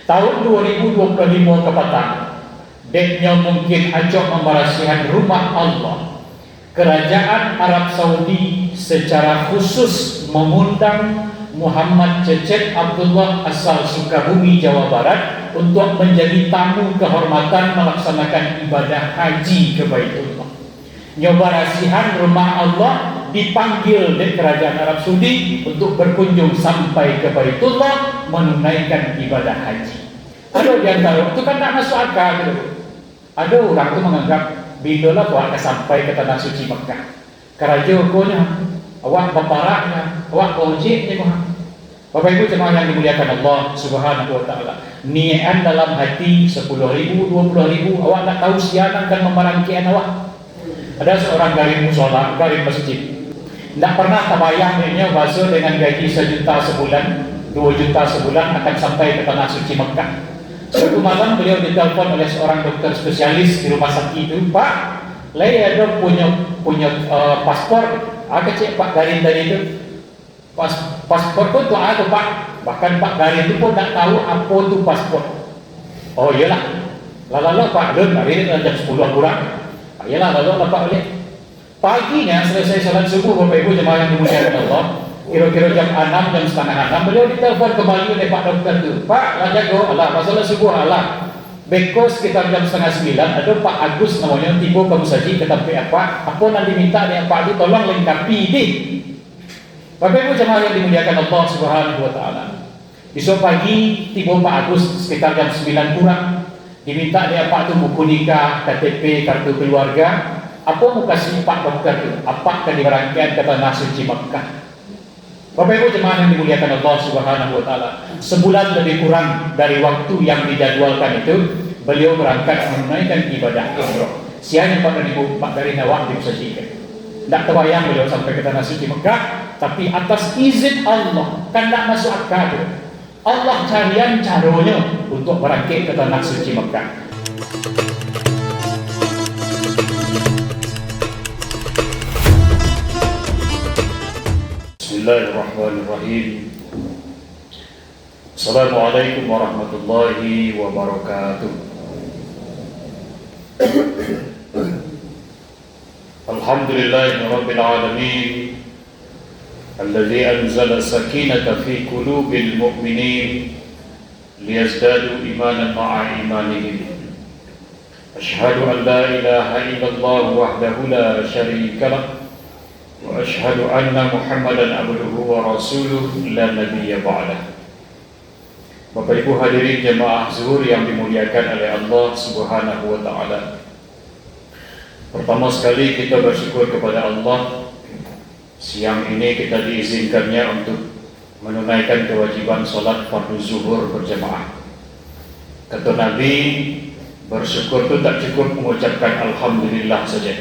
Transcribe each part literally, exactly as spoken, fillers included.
Tahun dua ribu dua puluh limo kapatang, deknyo mungkin acok mambarasihan rumah Allah, Kerajaan Arab Saudi secara khusus mengundang Muhammad Cecep Abdullah asal Sukabumi, Jawa Barat, untuk menjadi tamu kehormatan melaksanakan ibadah haji ke Baitullah. Nyo barasihan rumah Allah, dipanggil dek Kerajaan Arab Saudi untuk berkunjung sampai ke Baitullah, menunaikan ibadah haji. Ado di antaro tu kan tak masuk akal tu. Ado urang tu manganggap, bilo lah awak ka sampai ka tanah suci Makkah? Karajo ko nyo, awak baparak nyo, awak baojek nyo ko. Bapak Ibu jemaah yang dimuliakan Allah Subhanahu wa Ta'ala, niakan dalam hati sepuluh ribu, dua puluh ribu, awak ndak tahu sia nan kan mambarangkekkan awak. Ada seorang garib musola, garib masjid. Ndak pernah tabayang dek nyo baso dengan gaji sajuta sebulan, dua juta sebulan akan sampai ka tanah suci Makkah. Suatu malam beliau ditelepon oleh seorang dokter spesialis di rumah sakit itu, "Pak, lai ado punyo, punyo, eh, paspor?" Ah, kecek Pak Garin tadi tu. "Pas-, paspor tu untuk apo, Pak?" Bahkan Pak Garin tu pun ndak tahu apo tu paspor. "Oh, iyolah. Lah lalok, Pak, lun hari ni lah jam sepuluh kurang. Ah, iyolah, lalok lah, Pak, baliak." Paginyo, selesai salat subuh, Bapak Ibu jemaah yang dimuliakan Allah, kiro-kiro jam anam, jam satangah anam, beliau ditelepon kembali oleh Pak Dokter tu. "Pak, lah jago, alah, pas salat subuh, alah. Beko sekitar jam satangah sambilan, ado Pak Agus namonyo tibo ka musajik ka tampek Apak. Apo nan dimintak dek Apak tu, tolong lengkapi dih." Bapak Ibu jemaah yang dimuliakan Allah Subhanahu wa Ta'ala, besok pagi tibo Pak Agus sekitar jam sambilan kurang. Dimintak dek Apak tu buku nikah, K T P, kartu keluarga. Apo mukasuik Pak Dokter tu? Apak ka dibarangkekkan ka tanah suci Makkah. Bapak Ibu jemaah yang dimuliakan Allah Subhanahu wa Ta'ala, sebulan lebih kurang dari waktu yang dijadwalkan itu, beliau berangkat menunaikan ibadah umroh. Sia nan Pak Garin, Pak Garin awak dimusajikkan. Ndak tabayang beliau sampai ka tanah suci Mekah, tapi atas izin Allah, kan ndak masuk akal tu. Allah carian caronyo untuk barangkek ka tanah suci Mekah. Bismillahirrahmanirrahim. Assalamualaikum warahmatullahi wabarakatuh. Alhamdulillahirabbil alamin, alladzi anzala sakinata fi qulubil mu'minin, liyazdadu imanan ma'a imanihim. Asyhadu an la ilaha illallah wahdahu la syarikalah, wa asyhadu anna Muhammadan abduhu wa rasuluh, la nabiyya ba'dah. Bapak Ibu hadirin jamaah zuhur yang dimuliakan oleh Allah Subhanahu wa Ta'ala. Pertama sekali, kita bersyukur kepada Allah, siang ini kita diizinkannya untuk menunaikan kewajiban salat fardu zuhur berjamaah. Kata Nabi, bersyukur tu tak cukup mengucapkan alhamdulillah saja.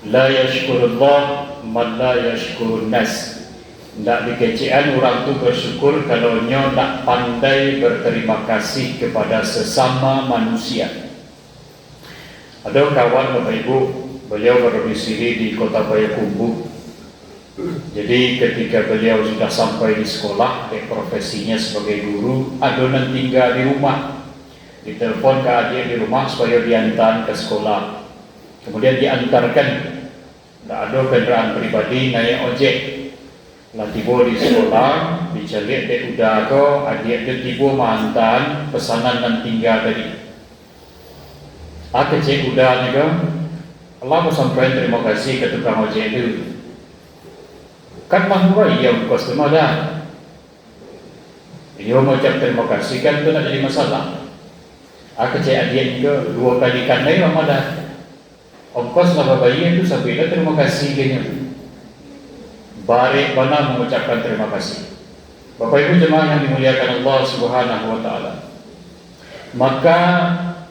La yashkurullah man la yashkurun nas. Ndak dikecekan urang tu bersyukur kalau nyo ndak pandai berterima kasih kepada sesama manusia. Ado kawan Bapak Ibu, beliau berdomisili di Kota Payakumbuh. Jadi, ketika beliau sudah sampai di sekolah, dek profesinya sebagai guru, ado nan tingga di rumah. Ditelepon ka adiak di rumah supayo diantaan ka sekolah. Kemudian diantarkan. Ndak ado kendaraan pribadi, naiak ojek. Lah tibo di sekolah, dicaliak dek Uda ko, adiak tu tibo maantaan pesanan nan tingga tadi. Ah, kecek Uda nyo ko, "Alah basampaian tarimo kasih ka tukang ojek tu. Kan lah murah iyo ongkos tu mah, Da." Iyo maucap tarimo kasih kan tu ndak jadi masalah. Ah, kecek adiak nyo ko, "Duo kali kandai mah, Da. Ongkos lah babayia tu, sabuiklah tarimo kasih," kecek nyo. Barek bana mangucapkan tarimo kasih. Bapak Ibu jamaah yang dimuliakan Allah Subhanahu wa Ta'ala. Maka,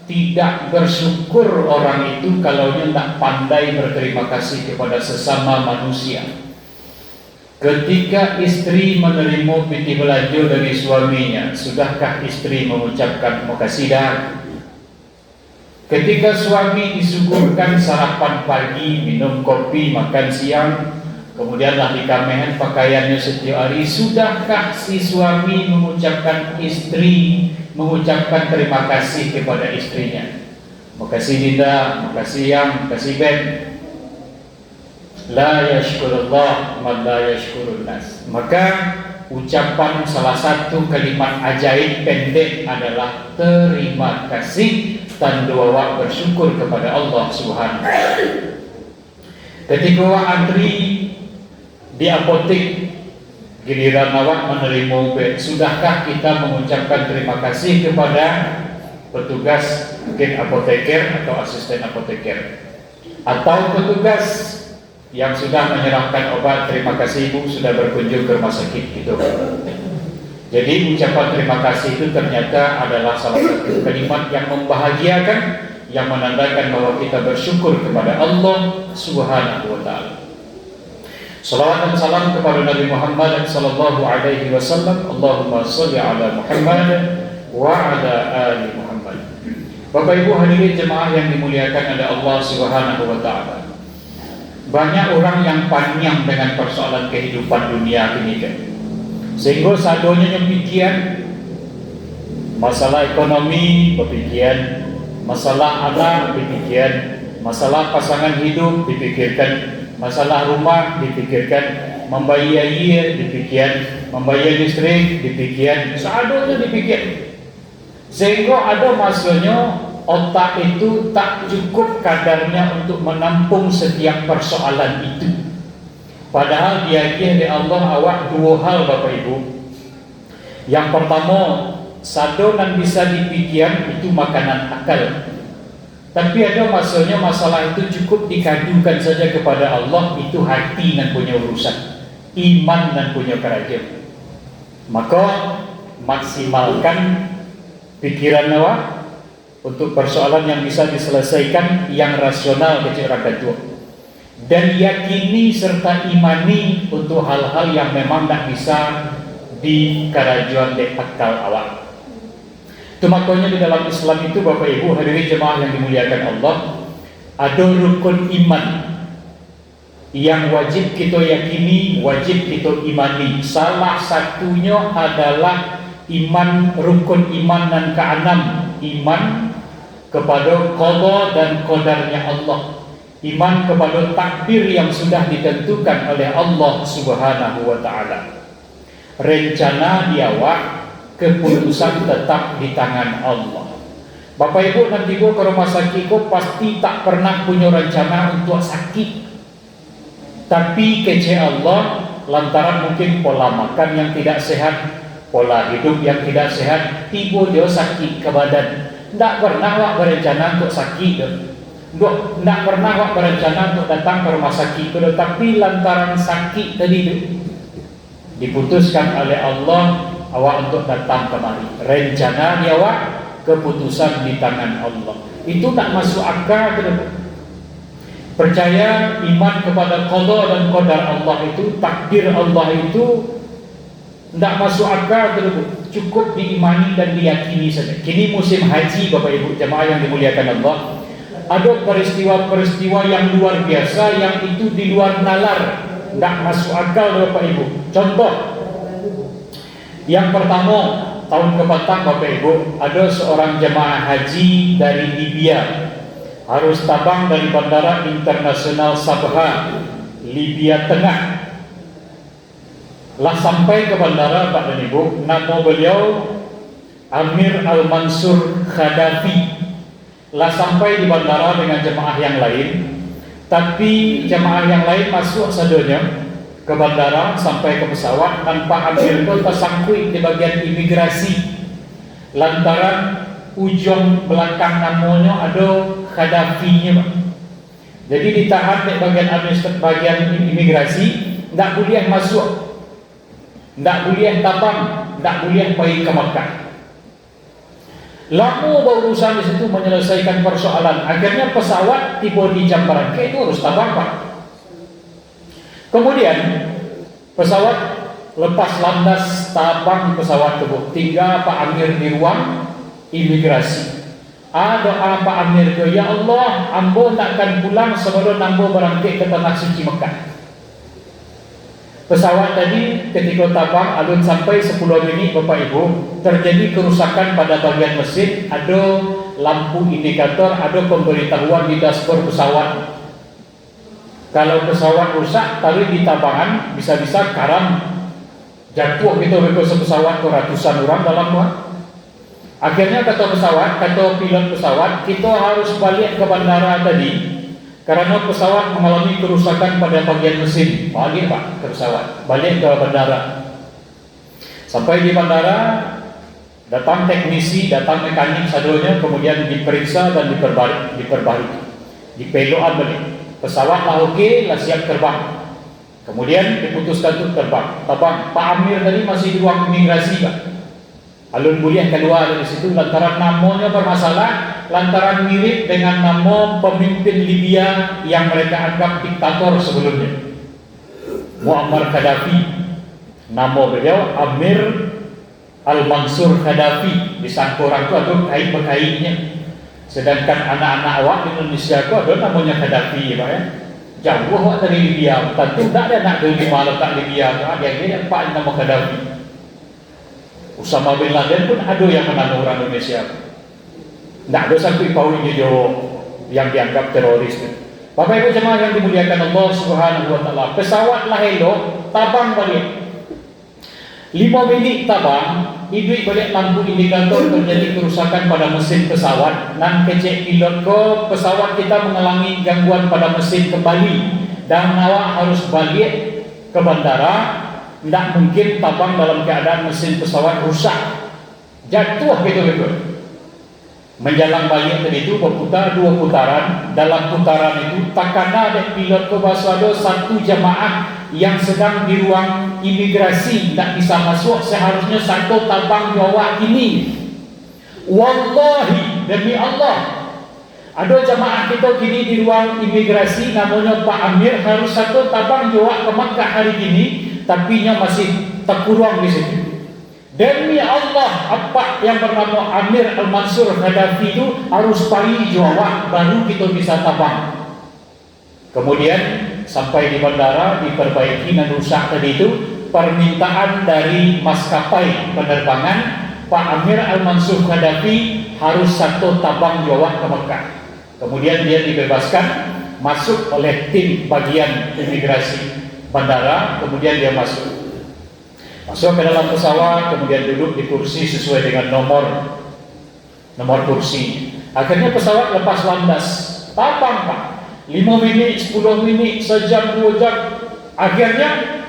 tidak bersyukur orang itu kalau nyo ndak pandai berterima kasih kepada sesama manusia. Ketika istri menerima pitih belanjo dari suaminya, sudahkah istri mengucapkan, "Makasih, Da"? Ketika suami disuguhkan sarapan pagi, minum kopi, makan siang, kemudianlah dikamehan pakaiannya setiap hari, sudahkah si suami mengucapkan istri, mengucapkan terima kasih kepada istrinya. "Makasih Dinda, makasih Yang, makasih Ben." La yashkurullah man la yashkurun nas. Maka, ucapan salah satu kalimat ajaib pendek adalah terima kasih, tando awak bersyukur kepada Allah Subhanahu wa Ta'ala. Ketika awak antri di apotek, giliran awak manarimo ubek, sudahkah kita mengucapkan terima kasih kepada petugas, mungkin apoteker atau asisten apoteker, atau petugas yang sudah menyerahkan obat? "Terima kasih, Bu, sudah berkunjung ke rumah sakit," gitu. Jadi, ucapan terima kasih itu ternyata adalah salah satu kalimat yang membahagiakan, yang menandakan bahwa kita bersyukur kepada Allah Subhanahu wa Ta'ala. Salawat dan salam kepada Nabi Muhammad sallallahu alaihi wasallam. Allahumma salli ala Muhammad wa ala ali Muhammad. Bapak Ibu hadirin jemaah yang dimuliakan oleh Allah Subhanahu wa Ta'ala. Banyak urang yang paniang dengan persoalan kehidupan dunia kini kan. Sehingga sadonyo nyo pikian, masalah ekonomi bapikian, masalah anak dipikian, masalah pasangan hidup dipikirkan, masalah rumah dipikirkan, mambayia aia dipikian, mambayia listrik dipikian, sadonyo dipikian. Sehinggo ado masonyo, otak itu tak cukup kadarnya untuk menampung setiap persoalan itu. Padahal diagiah dek Allah awak duo hal, Bapak Ibu. Yang pertamo, sado nan bisa dipikian itu makanan akal. Tapi ado masonyo masalah itu cukup dikadukan saja kepada Allah, itu hati nan punyo urusan, iman nan punyo karajo. Maka, maksimalkan pikiran awak untuk persoalan yang bisa diselesaikan yang rasional, kecek urang Datuk. Dan yakini serta imani untuk hal-hal yang memang ndak bisa dikarajoan dek akal awak. Tu makonyo di dalam Islam itu, Bapak Ibu hadirin jemaah yang dimuliakan Allah, ado rukun iman yang wajib kito yakini, wajib kito imani. Salah satunyo adalah iman, rukun iman nan kaanam, iman kepada qada dan qadarnya Allah. Iman kepada takdir yang sudah ditentukan oleh Allah Subhanahu wa Ta'ala. Rencana di awak, keputusan tetap di tangan Allah. Bapak Ibu nan tibo ka rumah sakik ko pasti tak pernah punyo rencana untuak sakik. Tapi kecek Allah, lantaran mungkin pola makan yang tidak sehat, pola hidup yang tidak sehat, tibo jo sakik ka badan. Ndak pernah awak berencana untuak sakik tu. Ndak, ndak pernah awak berencana untuak datang ka rumah sakik tu, tapi lantaran sakik tadi tu, diputuskan oleh Allah awak untuak datang kamari. Rencana di awak, keputusan di tangan Allah. Itu tak masuk akal tu. Percaya, iman kepada qada dan qadar Allah itu, takdir Allah itu, ndak masuk akal tu. Cukup diimani dan diyakini saja. Kini musim haji, Bapak Ibu, jamaah yang dimuliakan Allah. Ado peristiwa-peristiwa yang luar biasa yang itu di luar nalar, ndak masuk akal, Bapak Ibu. Contoh, yang pertamo, tahun kapatang, Bapak Ibu, ado seorang jamaah haji dari Libya, harus tabang dari Bandara Internasional Sabha, Libya Tengah. Lah sampai ka bandara, Pak dan Ibu, namo beliau Amir Al-Mansur Khadafi. Lah sampai di bandara dengan jamaah yang lain, tapi jamaah yang lain masuk sadonyo ka bandara, sampai ka pesawat, nan Pak Amir ko tasangkuik di bagian imigrasi, lantaran ujuang balakang namonyo ado Khadafinyo, Pak. Jadi ditahan dek bagian administ-, bagian imigrasi, ndak buliah masuak, ndak buliah tabang, ndak buliah pai ka Makkah. Lamo baurusan di situ menyelesaikan persoalan. Akhirnya pesawat tibo di jam barangkek tu harus tabang, Pak. Kemudian, pesawat lepas landas, tabang pesawat tu, Bu. Tingga Pak Amir di ruang imigrasi. Doa Pak Amir tu, "Ya Allah, ambo ndak akan pulang sabalun ambo barangkek ka Tanah Suci Mekah." Pesawat tadi, ketika tabang, alun sampai sepuluh minit, Bapak Ibu, terjadi kerusakan pada bagian mesin, ada lampu indikator, ada pemberitahuan di dashboard pesawat. Kalau pesawat rusak, taruih di tabangan, bisa-bisa karam, jatuah gitu, beko sapesawat tu, ratusan urang dalam tu, ha. Akhirnya, kato pesawat, kato pilot pesawat, "Kito harus baliak ka bandara tadi, karano pesawat mangalami kerusakan pada bagian mesin." Baliak, Pak, ka pesawat, baliak ka bandara. Sampai di bandara, datang teknisi, datang mekanik sadonyo, kemudian diperiksa dan diperbar-, diperbarui, dipelokan baliak. Pesawat lah oke, lah siap terbang. Kemudian diputuskan untuk terbang. Tabang, Pak Amir tadi masih di ruang imigrasi, Pak. Alun buliah kalua dari situ lantaran namonyo bermasalah, lantaran mirip dengan namo pemimpin Libya yang mereka anggap diktator sebelumnya, Muammar Gaddafi. Namo beliau Amir Al-Mansur Gaddafi. Disangko urang tu ado kait-bakaitnyo. Sedangkan anak-anak awak di Indonesia tu ado namonyo Gaddafi, Pak, ya. Jauah awak dari Libya, tantu ndak ado anak dari lima letak Libya tu, ah, dia-dia Pak namo Gaddafi. Usama bin Laden pun ado yang manamo urang Indonesia. Ndak ado sangkuik pauiknyo jo yang dianggap teroris tu. Bapak Ibu jemaah yang dimuliakan Allah Subhanahu wa Taala, pesawat lah elok, tabang baliak. Limo minit tabang, iduik baliak lampu indikator, terjadi kerusakan pada mesin pesawat. Nan kecek pilot ko, pesawat kita mengalami gangguan pada mesin kembali, dan awak harus baliak ke bandara. Ndak mungkin tabang dalam keadaan mesin pesawat rusak. Jatuah gitu-gitu. Manjalang baliak tadi tu baputar duo putaran. Dalam putaran itu, takana dek pilot ko baso ado satu jamaah yang sedang di ruang imigrasi, ndak bisa masuak, seharusnyo sato tabang jo awak kini. Wallahi, demi Allah, ado jamaah kito kini di ruang imigrasi, namonyo Pak Amir, harus sato tabang jo awak ka Makkah hari kini, tapi inyo masih takuruang di situ. Demi Allah, apak yang bernamo Amir Al-Mansur Gaddafi tu harus pai jo awak, baru kito bisa tabang. Kemudian, sampai di bandara, diperbaiki nan rusak tadi tu, permintaan dari maskapai penerbangan, Pak Amir Al-Mansur Gaddafi harus sato tabang jo awak ka Mekah. Kemudian dia dibebaskan, masuk oleh tim bagian imigrasi bandara, kemudian dia masuk. Masuk ke dalam pesawat, kemudian duduk di kursi sesuai dengan nomor, nomor kursi. Akhirnya pesawat lepas landas, tabang, Pak. Limo minit, sepuluh minit, sejam, dua jam. Akhirnya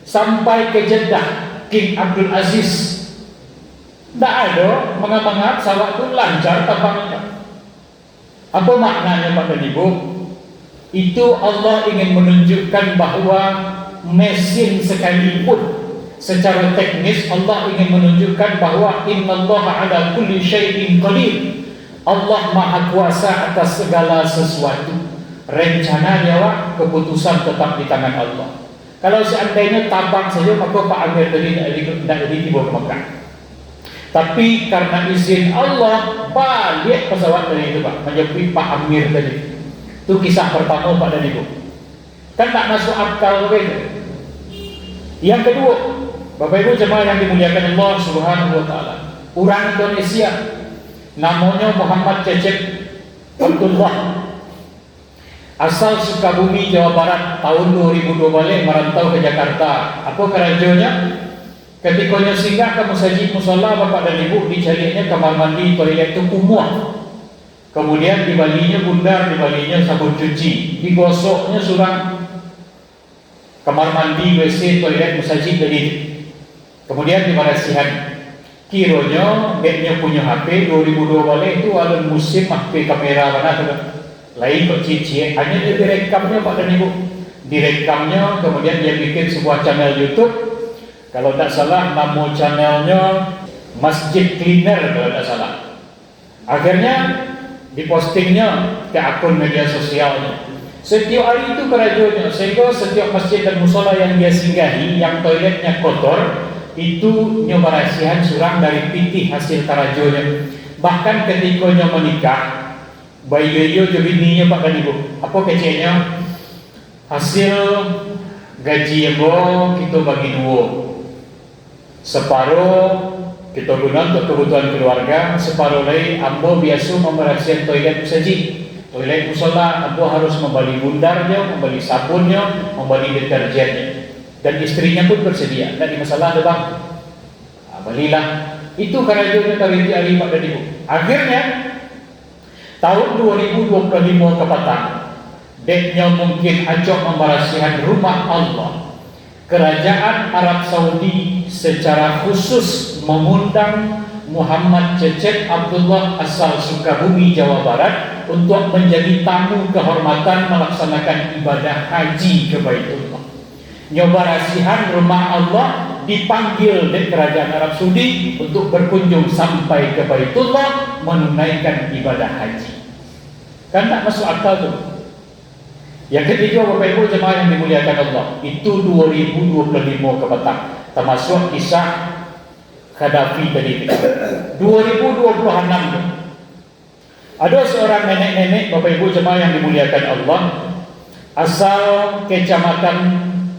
sampai ke Jeddah, King Abdul Aziz. Ndak ado manga-manga, pesawat tu lancar tabang, Pak. Apa maknanya, Pak dan Ibu? Itu Allah ingin menunjukkan bahwa mesin sekalipun, secara teknis Allah ingin menunjukkan bahwa innallaha ala kulli syai'in qadir. Allah Maha Kuasa atas segala sesuatu. Rencana nyawa, keputusan tetap di tangan Allah. Kalau seandainyo tabang sajo, mako Pak Amir tadi ndak jadi, ndak jadi tibo ka Mekah. Tapi karena izin Allah, baliak pesawat tadi tu, Pak, manjapuik Pak Amir tadi. Tu kisah pertama, Pak dan Ibu. Kan ndak masuk akal tu, kan? Yang kedua, Bapak Ibu jemaah yang dimuliakan Allah Subhanahu wa Taala, urang Indonesia, namonyo Muhammad Cecep Abdullah. Asal Sukabumi, Jawa Barat, tahun dua ribu dua baleh marantau ka Jakarta. Apo karajonyo? Katiko nyo singgah ka musajik musala, Bapak dan Ibu, dicaliaknyo kamar mandi, toilet tu kumuah. Kemudian dibalinyo bundar, dibalinyo sabun cuci, digosoknyo surang. Kamar mandi, W C, toilet, musajik tadi tu. Kemudian dibarasiahan. Kironyo, dek nyo punyo H P, dua ribu dua baleh tu alun musim H P kamera bana tu kan. Lain kok ciek-ciek, hanyo nyo direkamnyo, Pak dan Ibu. Direkamnyo, kemudian dia bikin sebuah channel YouTube. Kalau ndak salah, namo channelnyo Masjid Cleaner, kalau ndak salah. Akhirnya, dipostingnyo ke akun media sosialnyo. Setiap hari itu karajonyo, sehingga setiap masjid dan musala yang dia singgahi, yang toiletnya kotor, itu nyo barasiahan surang dari pitih hasil karajonyo. Bahkan katiko nyo manikah, baiyo-iyo jo bininyo, Pak dan Ibu. Apo keceknyo? Hasil Gaji ambo kito bagi duo. Saparo kito guno untuak kabutuhan kaluarga, saparo lai ambo biaso mambarasiahan toilet musajik, toilet musola. Ambo harus mambali bundarnyo, mambali sabunnyo, mambali deterjennyo. Dan istrinyo pun bersedia, ndak ado masalah tu, Bang. Ah, balilah. Itu karajonyo tarintiak ari Pak dan Ibu. Akhirnya, tahun dua ribu dua puluh limo kapatang, deknyo mungkin acok mambarasiahan rumah Allah, Kerajaan Arab Saudi secara khusus mengundang Muhammad Cecep Abdullah asal Sukabumi, Jawa Barat, untuk menjadi tamu kehormatan melaksanakan ibadah haji ke Baitullah. Nyo barasiahan rumah Allah, dipanggil dek Kerajaan Arab Saudi untuk berkunjung sampai ke Baitullah, menunaikan ibadah haji. Kan tak masuk akal tu. Yang ketiga, Bapak Ibu jemaah yang dimuliakan Allah, itu dua ribu dua puluh limo kapatang, termasuk kisah Gaddafi tadi tu. Dua ribu dua puluh enam tu, ado seorang nenek-nenek, Bapak Ibu jemaah yang dimuliakan Allah, asal Kecamatan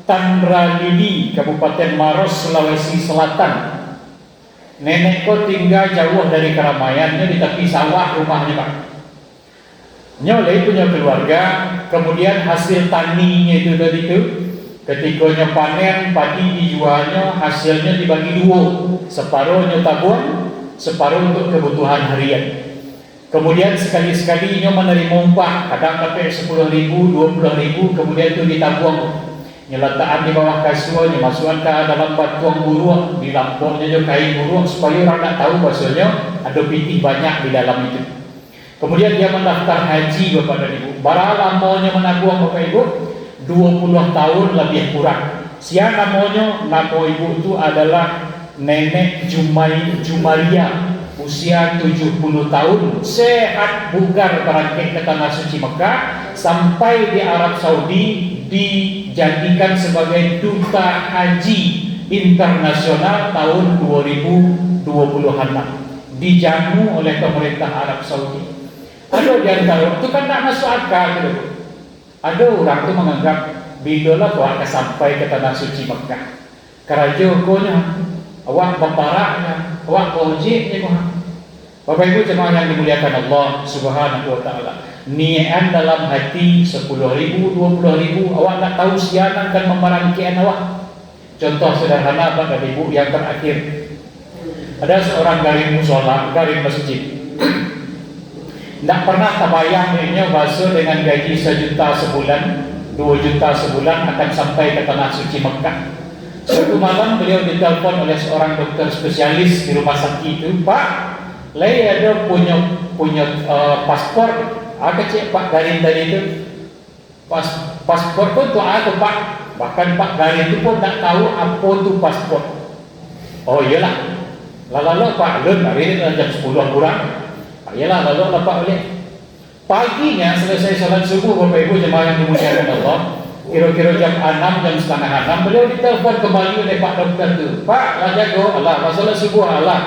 Tandralili, Kabupaten Maros, Sulawesi Selatan. Nenek ko tingga jauah dari karamaian, nyo di tapi sawah rumahnyo, Pak. Nyo lai punyo kaluarga, kamudian hasil taninyo itu tadi tu, katiko nyo panen, padi dijualnyo, hasilnyo dibagi duo, saparo nyo tabuang, saparo untuk kabutuhan harian. Kamudian, sakali-sakali inyo manarimo upah, kadang dapek sapuluah ribu, duo puluah ribu, kamudian tu ditabuang. Inyo latakan di bawah kasua, inyo masuakkan ka dalam batuang buruak, dilampoknyo jo kain buruak, supayo urang ndak tahu bahwasonyo ado pitih banyak di dalam itu. Kamudian, dia mandaftar haji, Bapak dan Ibu. Bara lamonyo manabuang, Bapak Ibu? Duo puluah tahun labiah kurang. Sia namonyo? Namo ibu tu adalah Nenek Jumai-, Jumaria, usia tujuh puluh tahun, sehat bugar, barangkek ka Tanah Suci Mekah, sampai di Arab Saudi, dijadikan sebagai duta haji internasional tahun dua ribu dua puluh enam, dijamu oleh pemerintah Arab Saudi. Ado di antaro tu kan tak masuk akal tu. Ado urang tu manganggap, "Bilo lah awak ka sampai ka Tanah Suci Mekah? Karajo ko nyo, awak baparak nyo, awak baojek nyo ko." Bapak Ibu jemaah yang dimuliakan Allah Subhanahu wa Ta'ala, niakan dalam hati sapuluah ribu, duo puluah ribu, awak ndak tahu sia nan ka mambarangkekan awak. Contoh sederhana, Bapak dan Ibu, yang terakhir. Ada seorang garing musola, garing masjid. Ndak pernah tabayang inyo baso dengan gaji sajuta sabulan, duo juta sabulan akan sampai ka Tanah Suci Mekah. Suatu malam beliau ditelepon oleh seorang dokter spesialis di rumah sakit itu, "Pak, lai ado punyo, punyo, eh, paspor?" Ah, kecek Pak Garing tadi tu. Pas-, paspor tu untuak a tu, Pak? Bahkan Pak Garing tu pun ndak tahu apo tu paspor. Oh, iyolah. Lah lalok, Pak, alun, hari ni lah jam sapuluah kurang. Ah, iyolah, lalok lah, Pak, baliak. Paginyo, selesai salat subuh, Bapak Ibu jemaah yang dimuliakan Allah, kiro-kiro jam anam, jam satangah anam, beliau ditelepon kembali oleh Pak Dokter tu. "Pak, lah jago?" "Alah." "Lah salat subuh?" "Alah."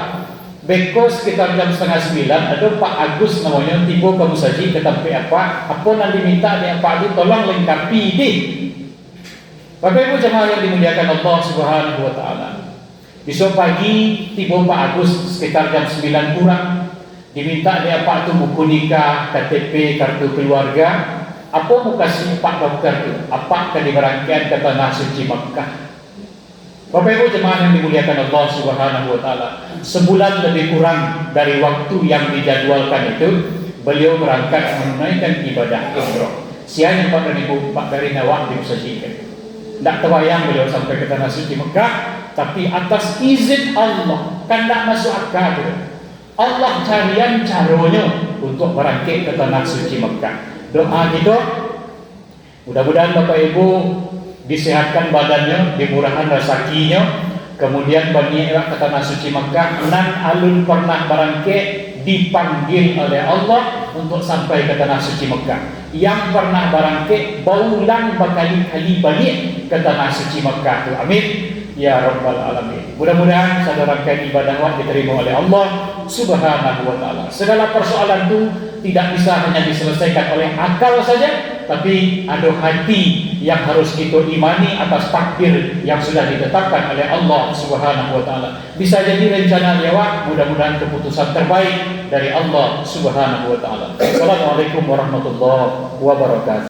Beko sekitar jam satangah sambilan, ado Pak Agus namonyo tibo ka musajik ka tampek Apak, apo nan dimintak dek Apak tu tolong lengkapi dih. Bapak Ibu jamaah yang dimuliakan Allah Subhanahu wa Ta'ala. Bisuak pagi, tibo Pak Agus sekitar jam sambilan kurang. Dimintak dek Apak tu buku nikah, K T P, kartu keluarga. Apo mukasuik Pak Dokter tu? Apak ka dibarangkekkan ka Tanah Suci Makkah. Bapak Ibu jemaah yang dimuliakan Allah Subhanahu wa Ta'ala, sebulan lebih kurang dari waktu yang dijadwalkan itu, beliau berangkat menunaikan ibadah umroh. Sia nyo Pak dan Ibu, Pak Garin awak dimusajikan. Ndak tabayang beliau sampai ke Tanah Suci Mekah, tapi atas izin Allah, kandak masuk aka tu. Allah carian caronyo untuk barangkek ke Tanah Suci Mekah. Doa kito, mudah-mudahan Bapak Ibu disehatkan badannyo, dimurahan rasakinyo, kemudian baniaik ka Tanah Suci Makkah, nan alun pernah barangkek, dipanggil oleh Allah untuk sampai ka Tanah Suci Makkah. Yang pernah barangkek, baulang bakali-kali baliak ka Tanah Suci Makkah tu. Amin. Ya Rabbal Alamin. Mudah-mudahan sadang rangkaian ibadah awak diterima oleh Allah Subhanahu wa Ta'ala. Segala persoalan tu tidak bisa hanya diselesaikan oleh akal saja, tapi ado hati yang harus kito imani atas takdir yang sudah ditetapkan oleh Allah Subhanahu wa Ta'ala. Bisa jadi rencana di awak, mudah-mudahan keputusan terbaik dari Allah Subhanahu wa Ta'ala. Assalamualaikum warahmatullahi wabarakatuh.